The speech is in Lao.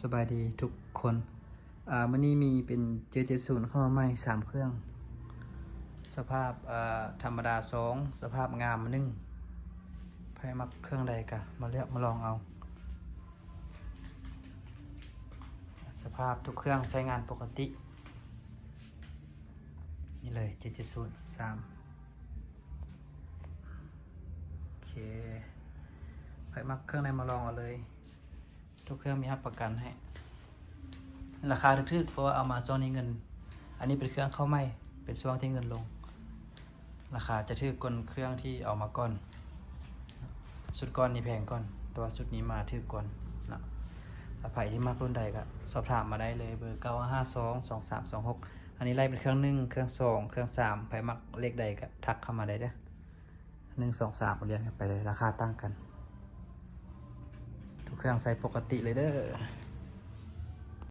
ສະບາຍດີທຸກຄົນ ອາ ມື້ນີ້ມີເປັນ ເຈັດເຈັດສູນ ເຂົ້າມາໃໝ່ສາມເຄື່ອງ ສະພາບ ອາ ທຳມະດາສອງ ສະພາບງາມໜຶ່ງ ໃຜມັກເຄື່ອງໃດກະມາເລືອກມາລອງເອົາ ສະພາບທຸກເຄື່ອງໃຊ້ງານປົກກະຕິ ນີ້ເລີຍ ເຈັດເຈັດສູນ ສາມ ໂອເຄ ໃຜມັກເຄື່ອງໃດມາລອງເອົາເລີຍ ທຸກເຄື່ອງມີຮັບປະກັນໃຫ້ ລາຄາຖືກໆ ເພາະວ່າເອົາມາຊ່ວງນີ້ເງິນ ອັນນີ້ເປັນເຄື່ອງເຂົ້າໃໝ່ ເປັນຊ່ວງທີ່ເງິນລົງ ລາຄາຈະຖືກກວ່າເຄື່ອງທີ່ເອົາມາກ່ອນ ຊຸດກ່ອນນີ້ແພງກ່ອນ ແຕ່ວ່າຊຸດນີ້ມາຖືກກ່ອນເນາະ ແລ້ວໃຜທີ່ມັກລຸ້ນໃດກໍສອບຖາມມາໄດ້ເລີຍ ເບີ ເກົ້າຫ້າສອງ ສອງສາມສອງຫົກ ອັນນີ້ໄລ່ເປັນເຄື່ອງໜຶ່ງ ເຄື່ອງສອງ ເຄື່ອງສາມ ໃຜມັກເລກໃດກໍທັກເຂົ້າມາໄດ້ເດີ້ ໜຶ່ງ ສອງ ສາມ ລຽນກັນໄປເລີຍ ລາຄາຕ່າງກັນ ທຸກເຄື່ອງໃຊ້ປົກກະຕິເລີຍເດີ້.